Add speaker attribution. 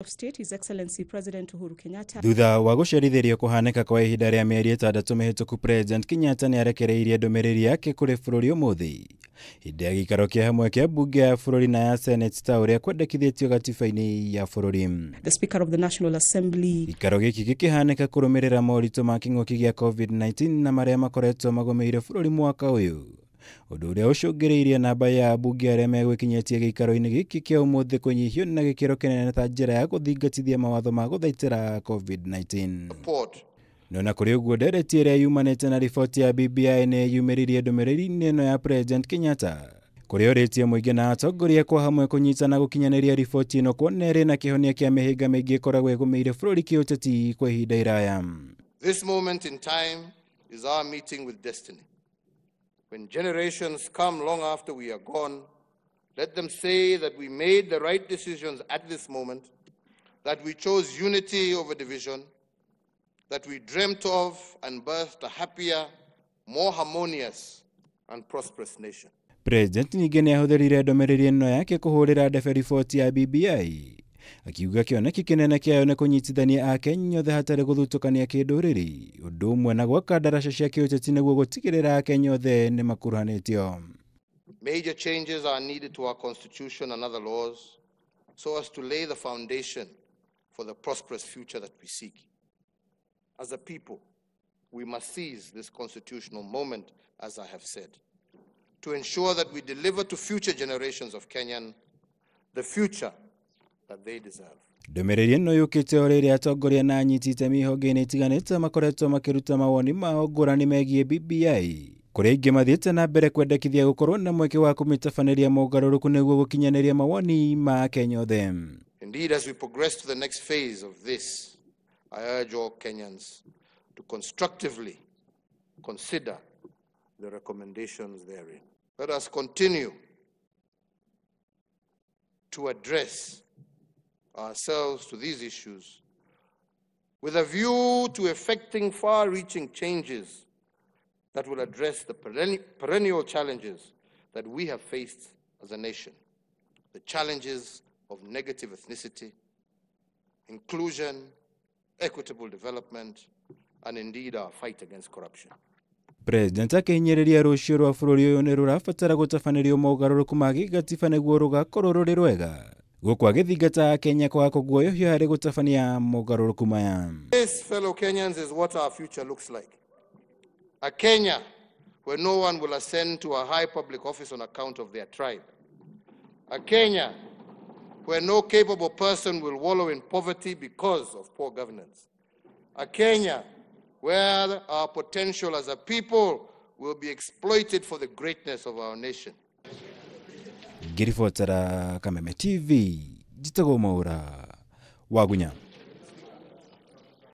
Speaker 1: Of State, His Excellency President Uhuru Kenyatta.
Speaker 2: Thutha wa gũcerithĩrio kũhanĩka kwa ihinda rĩa mĩeri 6 mĩhĩtũku, President Kenyatta nĩarekereirie ndũmĩrĩri yake kũrĩ bũrũri ũmũthĩ hĩndĩ ya gĩikaro kĩa hamwe kĩa mbunge ya bũrũri na ya Senate ta ũrĩa kwendekithĩtio gatiba-inĩ ya bũrũri.
Speaker 1: The Speaker of the National Assembly.
Speaker 2: Gĩikaro gĩkĩ gĩkĩhanĩka kũrũmĩrĩra moritũ ma kĩng'ũki gĩa COVID-19 na marĩa makoretwo magũmĩire bũrũri mwaka ũyũ, ũndũ ũrĩa ũcũngĩrĩirie namba ya ambunge arĩa megwĩkinyĩtie gĩikaro-inĩ gĩkĩ kĩa ũmũthĩ kũnyihio na gĩkĩro kĩnene ta njĩra ya gũthingatithia mawatho ma gũthaitĩra COVID-19. No na kũrĩ ũguo, ndereti ĩrĩa yumanĩte na riboti ya BBI nĩ yumĩririe ndũmĩrĩri-inĩ ĩno ya President Kenyatta, kũrĩa ũrĩtie mũingĩ na atongoria kwa hamwe kũnyitana gũkinyanĩria riboti ĩno, kuona ĩrĩ na kĩhonia kĩa mĩhĩnga mĩingĩ ĩkoragwo ĩgũmĩire bũrũri kĩũteti kwa ihinda iraya.
Speaker 3: This moment in time is our meeting with destiny. When generations come long after we are gone, let them say that we made the right decisions at this moment, that we chose unity over division, that we dreamt of and birthed a happier, more harmonious and prosperous nation.
Speaker 2: President ningĩ nĩahũthĩrire ndũmĩrĩri ĩno yake kũhũrĩra ndebe riboti ya BBI, akiuga kĩoneki kĩnene kĩayo nĩ kũnyitithania Akenya othe hatarĩ gũthutũkania kĩndũrĩrĩ, ũndũ ũmwe na gwaka ndaraca cia kĩũteti nĩguo gũtigĩrĩra Akenya othe nĩ makuruhanĩtio.
Speaker 3: Major changes are needed to our constitution and other laws so as to lay the foundation for the prosperous future that we seek. As a people, we must seize this constitutional moment, as I have said, to ensure that we deliver to future generations of Kenyan the future that they deserve.
Speaker 2: Ndũmĩrĩri ĩno yũkĩte o rĩrĩa atongoria na anyiti itemi honge-inĩ itiganĩte makoretwo makĩruta mawoni mao ngũrani megiĩ BBI, kũrĩa aingĩ mathiĩte na mbere kwendekithia gũkorwo na mweke wa kũmĩtabanĩria mogarũrũku nĩguo gũkinyanĩria mawoni ma Akenya othe.
Speaker 3: Indeed, as we progress to the next phase of this, I urge all Kenyans to constructively consider the recommendations therein. Let us continue to address ourselves to these issues with a view to effecting far-reaching changes that will address the perennial challenges that we have faced as a nation, the challenges of negative ethnicity, inclusion, equitable development, and indeed our fight against corruption.
Speaker 2: President akĩhinyĩrĩria rũciũ rwa bũrũri ũyũ nĩ rũrabatara gũtabanĩrio mogarũrũku ma gĩgatiba nĩguo rũgakorwo rũrĩ rwega, gũkũ agĩthingata Akenya kwaga kũguoyohio harĩ gũtabania mogarũrũku maya.
Speaker 3: This, fellow Kenyans, is what our future looks like. A Kenya where no one will ascend to a high public office on account of their tribe. A Kenya where no capable person will wallow in poverty because of poor governance. A Kenya where our potential as a people will be exploited for the greatness of our nation.
Speaker 2: Ngĩribotera Kameme TV, njĩtagwo Mwaura Wagunya.